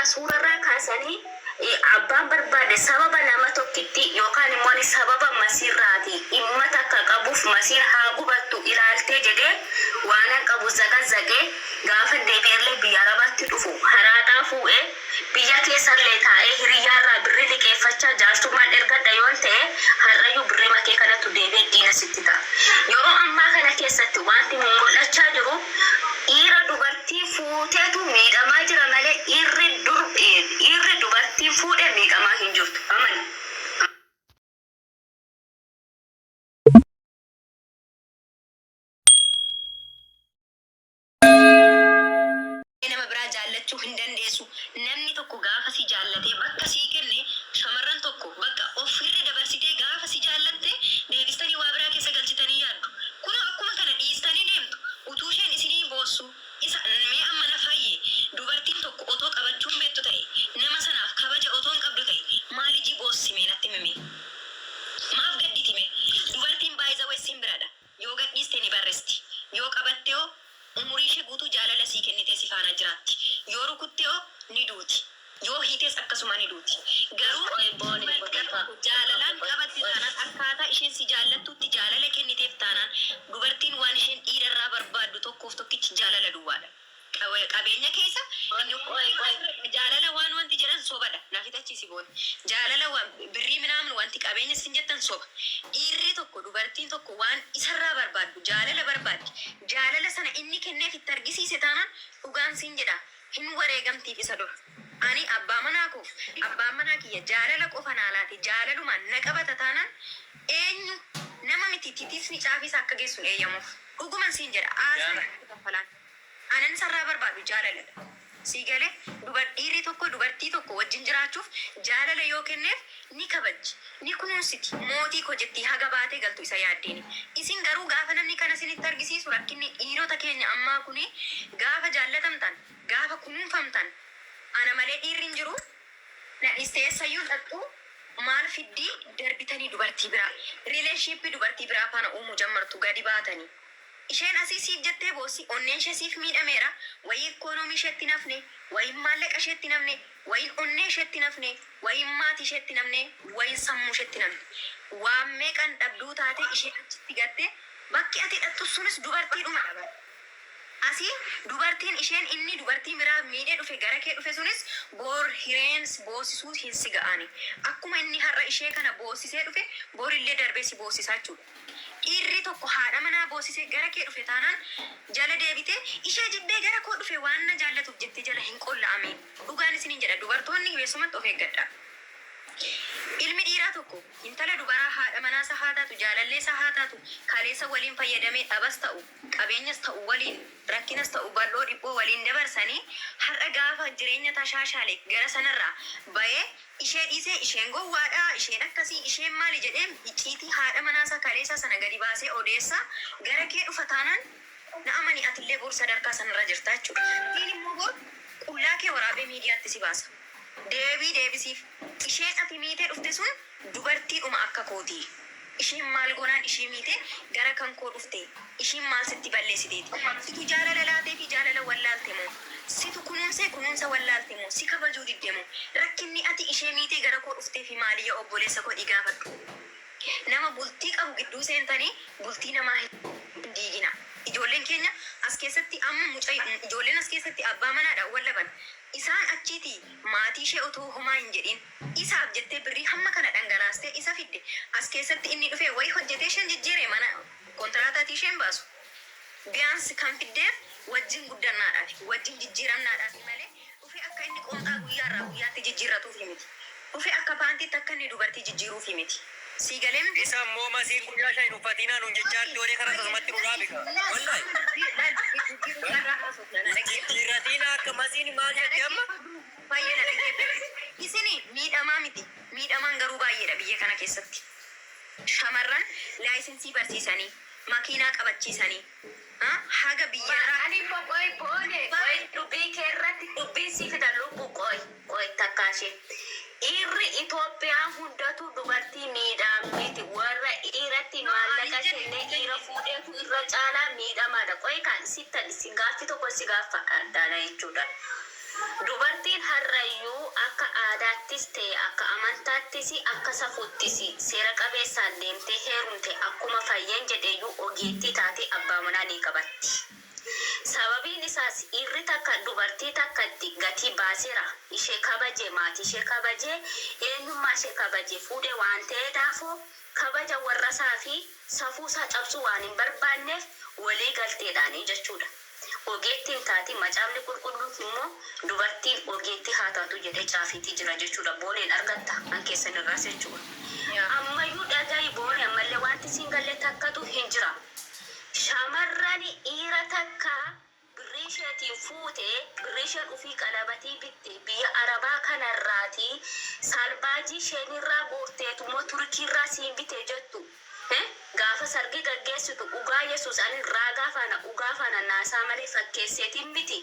Irraa suurarraa kaasanii abbaan barbaade sababa nama tokkitti yookaan immoo ani sababa masiirraati dhimma takka qabuuf masiin haa gubattu ilaaltee jedhee waanan qabu zaqazzaqee gaafan deebi'ellee biyya arabaatti dhufu haraaxaa fuudhee biyya keessallee taa'ee hiriyyaarraa birrii liqeeffachaa jaarsummaan ergadha yoon ta'e har'ayyuu birrii makee kanatu deebi'ee diina sitti ta'a. Yeroo ammaa kana keessatti wanti mul'achaa jiru dhiira dubartii fuuteetu miidhamaa jira malee dhiirri dur dhiirri dubartii fuudhe miidhamaa hin jirtu. Amani. Nama biraa jaallachuu hin dandeessu. Namni tokko gaafa si jaallatee bakka sii kenne, shamarran tokko bakka ofirra dabarsitee gaafa si jaallatte deebistanii waa biraa keessa galchitanii yaaddu. Kunoo akkuma kana dhiistanii deemtu. Utuu isheen isinii boossu isa mee amma na fayye dubartiin tokko otoo qabachuu hin beektu ta'e, nama sanaaf kabaja otoo hin qabdu ta'e maal ijii boossi mee natti himi mee? Maaf gadditi mee? Dubartiin by the way simbiradha. Yoo gadhiiste ni barristi. Yoo qabattehoo umuriishee guutuu jaalala sii kennitee si faana jiraatti. Yoo rukuttehoo ni duuti. Yoo hiites akkasuma ni duuti. Garuu Qoy booni dubartiin qoy tokko jaalalaan qoy qabatte qoy taanaan akkaataa isheen si jaallattuutti jaalala kenniteef taanaan dubartiin waan isheen dhiirarraa barbaaddu tokkoof tokkichi jaalala duwwaadha. Qabeenya keessa Qoy qoy qoy. Jaalala waan wanti jedhan sobadha. Na fixachiisi booni. Jaalala birrii minaamin wanti qabeenya isin jettan soba. Dhiirri tokko dubartiin tokko waan isarraa barbaaddu jaalala barbaaddi. Jaalala sana inni kenneef itti argisiise taanaan dhugaan siin jedha hin wareegamtiif isa dura. Ani abbaa manaa koof abbaan manaa kiyya jaalala qofa naa laate jaalalumaan na qabata taanaan eenyu nama miti titiisni caafii isaa akka geessu hin eeyyamuuf. Dhuguman siin jedha aarsaa Jaala. kaffalaan. Anan isarraa barbaadu jaalaladha. Sii galee? Dhiirri tokko dubartii tokko wajjin jiraachuuf jaalala yoo kenneef ni kabajji, ni kunuunsiti, mootii koo jettii haga baatee galtu isa yaaddeeni. Isin garuu gaafa namni kana isinitti argisiisu rakkinni dhiirota keenya ammaa kuni gaafa jaallatamtan, gaafa kunuunfamtan ana malee dhiirri hin jiru, na dhiistee eessayyuu hin dhaqxu, maal fiddii darbitanii dubartii biraa, relationship dubartii biraa faana uumuu jammartu gadi baatanii. Isheen asii siif jettee boossi, onneenshee siif miidhameera, wayii ikkoonoomii isheetti hin hafne, wayiin maallaqa isheetti hin hafne, wayiin onnee isheetti hin hafne, wayiin maatii isheetti hin hafne, wayiin sammuu isheetti hin hafne. Waan meeqan dhabduu taatee ishee achitti gattee bakki ati dhaqxu sunis dubartiidhumadha bar. Asii dubartiin isheen inni dubartii biraa miidhee dhufe gara kee dhufe sunis bor hireen si boosisuu hin si ga'aani. Akkuma inni har'a ishee kana boosisee dhufe borillee darbee si boosisaa jechuudha. Dhiirri tokko haadha manaa boosisee gara kee dhufe taanaan jala deebitee ishee jibbee gara koo dhufe waan na jaallatuuf jettee jala hin qolla'amiin. Dhugaan isiniin jedha dubartoonni keessumatti of eeggadhaa. Ilmi dhiiraa tokko intala dubaraa haadha manaasaa haa taatu jaalalleesaa haa taatu kaleessa waliin fayyadamee dhabas ta'u qabeenyas ta'u waliin rakkinas ta'u bal'oo dhiphoo waliin dabarsanii har'a gaafa jireenya tashaashaale gara sanarraa bayee Ishee dhiisee isheen gowwaadha, isheen akkasii, isheen maali jedhee icciitii haadha manaasaa kaleessaa sana gadi baasee odeessaa gara kee dhufa taanaan na amani atillee bor sadarkaa sanarra jirta jechuudha. Siin immoo bor qullaa kee waraabee miidiyaatti si baasa. Deebii deebisiif. Isheen ati miitee dhufte sun dubartiidhuma akka kooti. Ishiin maal goonaan ishii miite gara kan koo dhufte? Ishiin maal sitti balleessiteeti? Situ jaalala laateefii jaalala wallaalte moo? Situ kunuunsee kunuunsa wallaalte moo? Si kabajuu didde moo? Rakkinni ati ishee miitee gara koo dhufteefi maali ya obboleessa koo dhii gaafadhu. Nama bultii qabu gidduu seentanii bultii namaa hin diiginaa. Ijoolleen keenya as keessatti amma mucay ijoolleen as keessatti abbaa manaadhaan wal dhaban. Isaan achiitii maatii ishee otoo homaa hin jedhin isaaf jettee birrii hamma kana dhangalaastee isa fidde as keessatti inni dhufee wayi hojjetee isheen jijjiire mana kontiraataatii isheen baasu biyaans kan fiddeef wajjin guddannaadhaafi wajjin jijjiiramnaadhaafi malee dhufee akka inni qoonxaa guyyaarraa guyyaatti jijjiirratuufi miti dhufee akka paantiitti akka inni dubartii jijjiiruufi miti sii galee miti. Isa immoo masiin guyyaa 5 hin uffatiinaa nuun jechaa jirti waree kanas asumatti nu dhaabi kaa. Wallahi. Hin jijjiirratiinaa akka masiin maal Na jette amma? dhaggeeffadhu baay'ee na dhaggeeffadhu. Isini miidhamaa miti. Miidhamaan garuu baay'eedha biyya kana keessatti. Shamarran laayisensii barsiisanii, makiinaa qabachiisanii, haga biyyarraa Ani immoo qoy boone qoy dubbii kee irratti dubbiin sii fida lubbu qoy qoy takkaa ishee. Dhiirri Itoophiyaa hundatu dubartii miidhaa miti warra dhiiratti No, ani maallaqa jedhe kennee dhiira fuudheetu irra caalaa miidhamaadha. Qoy kaan sittan si gaaffii tokko si gaaffadha jechuudha. Dubartiin har'ayyuu akka aadaattis ta'e akka amantaattis akka safuuttis seera qabeessaan deemtee heerumte akkuma fayyeen jedheeyyuu ogeettii taatee abbaa manaa ni qabatti. Sababiin isaas dhiirri takka dubartii takkatti gatii baaseera. Ishee kabaje, maatii ishee kabaje, eenyummaa ishee kabaje fuudhe waan ta'eedhaafuu kabaja warrasaa fi safuusaa cabsuu waan hin barbaanneef walii galteedhaanii jechuudha. Ogeettiin taati macaafni qulqulluun immoo dubartiin ogeettii haa taatu jedhee caafiitii jira jechuudha. Booneen argatta an keessan irraas jechuudha. Ammayyuu dhaga'i boone ammallee wanti siin galle takkatu hin jira. Shamarran dhiira takka birrii isheetiin fuute birrii isheen ofii qalabatii bitte biyya arabaa kanarraati salbaajii isheenirraa guurteetu immoo turkiirraa siin bite jettu. Gaafa sargii gaggeessitu dhugaa Yesuus ani raagaa faana dhugaa faana naasaa malee fakkeesseetiin miti.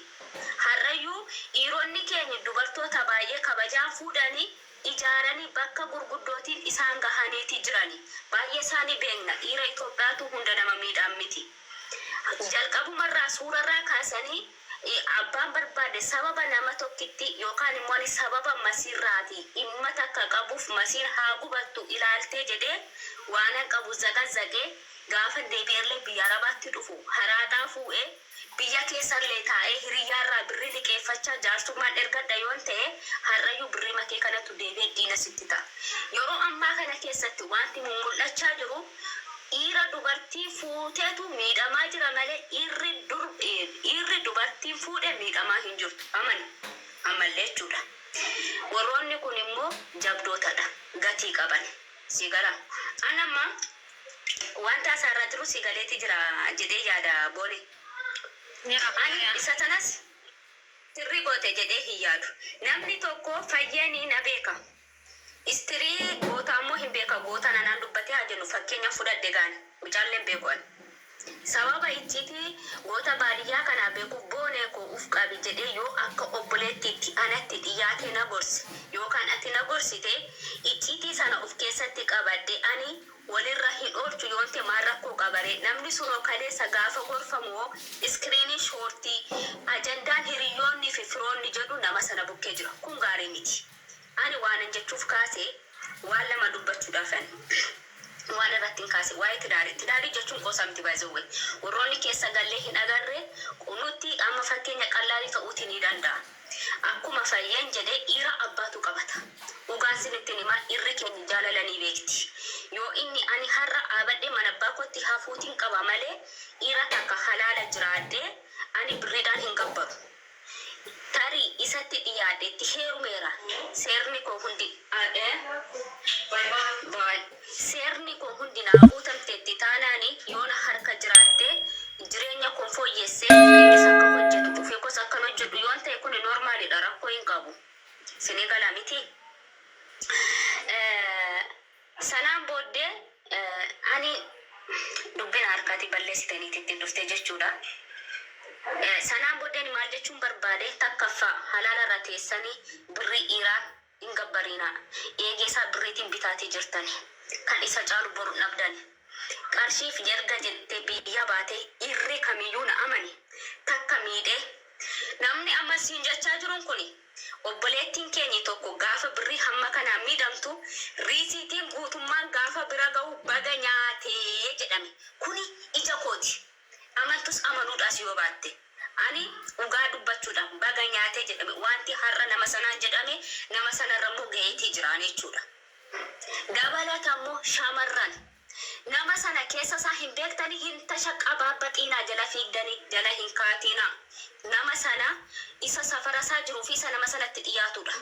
Har'ayyuu dhiironni keenya dubartoota baay'ee kabajaan fuudhanii ijaaranii bakka gurguddootiin isaan gahaniiti jirani. Baay'ee isaanii beekna dhiira Itoophiyaatu hunda nama miidhaan miti. Jalqabumarraa suurarraa kaasanii abbaan barbaade sababa nama tokkitti yookaan immoo ani sababa masiirraati dhimma takka qabuuf masiin haa gubattu ilaaltee jedhee waanan qabu zagazagee gaafa deebi'ellee biyya arabaatti dhufu haraaxaa fuudhee biyya keessallee taa'ee hiriyyaarraa birrii liqeeffachaa jaarsummaan ergadha yoon ta'e har'ayyuu birrii makee kanatu deebi'ee diina sitti ta'a. Yeroo ammaa kana keessatti wanti mul'achaa jiru dhiira dubartii fuuteetu miidhamaa jira malee dhiirri dur dhiirri dubartiin fuudhe miidhamaa hin jirtu. Amani ammallee jechuudha. Warroonni kun immoo jabdootadha. Gatii qaban. Si gala. An amma wanta asaarraa jiru si galeeti jira jedhee yaada boone. Ani isa tanas sirrii goote jedhee hin yaadu. Namni tokko fayyanii na beeka. Istirii goota ammoo hin beeka goota nanaan dubbatee haa jennu fakkeenya fudhadhe gaani. Mucaalleen beeku ani. Sababa icciitii goota baadiyyaa kanaa beekuuf boonee koo uf qabi jedhee yoo akka obboleettiitti anatti dhiyaatee na gorse yookaan ati na gorsite icciitii sana of keessatti qabadhe ani walirra hin oolchu yoon ta'e maal rakkoo qabare namni sunoo kaleessa gaafa gorfamu hoo iskiriinii shoortii ajandaan hiriyoonni fi firoonni jedhu nama sana bukkee jira kun gaarii miti. Ani waanan jechuuf kaase waan lama dubbachuudhaafan waan irratti hin kaase waa'ee tidaarii. Tidaarii jechuun qosa miti by the way. Warroonni keessa gallee hin agarre nutti amma fakkeenya qallaalii ta'uutii ni danda'a. Akkuma fayyeen jedhee dhiira abbaatu qabata. Dhugaan sinitti himaa dhiirri keenya jaalala ni beekti. Yoo inni ani har'a dhaabadhee mana abbaa kootti hafuutiin qaba malee dhiira takka halaala jiraadhee ani birriidhaan hin gabbaru. Tarii isatti dhiyaadhe itti heerumeera. Seerni koo hundi Bye. Seerni koo hundi naa guutamteetti taanaani yoona harka jiraatte jireenya koo fooyyessee innis akka hojjetu ofii koos akkan hojjedhu yoon ta'e kun normalidha rakkoo hin qabu. Sinii galaa miti. Sanaan booddee ani dubbina harkaati balleessitaniiti ittiin dhufte jechuudha. Sanaan booddee ani maal jechuun barbaade takkaffaa halaala irra teessanii birrii dhiiraa hin gabbariinaa. Eegee isaa birriitiin bitaatii jirtani. Kan isa caalu boru hin dhabdani. Qarshiif yerga jettee biyya baatee dhiirri kamiyyuu na amani. Takka miidhee namni amma siin jechaa jiruun kuni obboleettiin keenya tokko gaafa birrii hamma kanaan miidhamtu riisiitiin guutummaan gaafa bira ga'u baga nyaatee jedhame. Kuni ija kooti. Amantus amanuudhaas yoo baatte. Ani dhugaa dubbachuudhaan baga nyaatee jedhame wanti har'a nama sanaan jedhame nama sanarra immoo ga'eetii jiraan jechuudha. Dabalata immoo shamarran nama sana keessa isaa hin beektanii hin tasha qabaabaxiinaa jala fiigdanii jala hin kaatinaa. Nama sana isa safara isaa jiruu fi isa nama sanatti dhiyaatudha.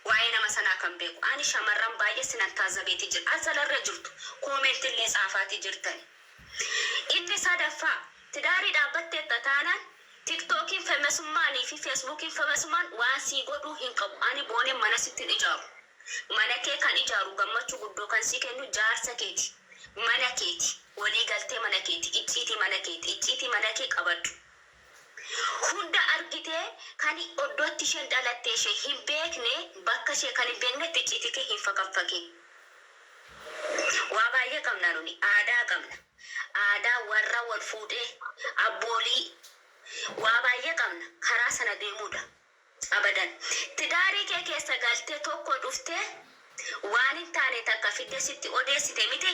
Waa'ee nama sanaa kan beeku. Ani shamarran baay'ee sinan taazzabeeti jira. Asalarra jirtu. Koomentillee tsaafaati jirtani. Inni sadaffaa tidaarii dhaabbatteetta taanaan tiktookiin femasummaanii fi feesbuukiin femasummaan waan sii godhuu hin qabu. Ani booneen mana sitti hin ijaaru. Mana kee kan ijaaru gammachuu guddoo kan sii kennu jaarsa keeti. Mana keeti. Walii galtee mana keeti. Icciitii mana keeti. Icciitii mana kee qabadhu. Hunda argitee kan oddootti isheen dhalattee ishee hin beekne bakka ishee kan hin beeknetti icciitii kee hin fakaffakin. Waa baay'ee qabna nuni. Aadaa qabna. Aadaa warra wal fuudhee abboolii waa baay'ee qabna. Karaa sana deemuudha. Abadan. Tidaarii kee keessa galtee tokko dhuftee waan hin taane takka fiddee sitti odeessite miti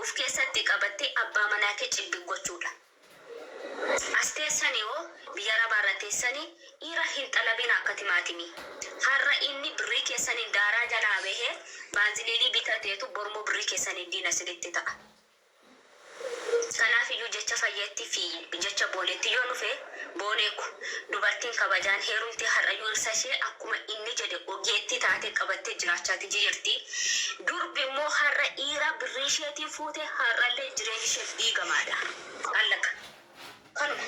uf keessatti qabattee abbaa manaa kee cibbi gochuudha. As teessanii hoo biyya arabaarra teessanii dhiira hin xalabina akka timaatimii. Har'a inni birrii keessaniin daaraa jalaa bahee baanziliinii bitateetu bormoo birrii keessaniin diina isinitti ta'a. Kanaaf iyyuu jecha fayyeetti fi jecha boonetti yoo dhufe booneeku dubartiin kabajaan heerumte har'ayyuu irsa ishee akkuma inni jedhe ogeettii taatee qabattee jiraachaati jirti. Durbi immoo har'a dhiira birrii isheetiin fuute har'allee jireenyi ishee diigamaadha. Allaka. Kanuma.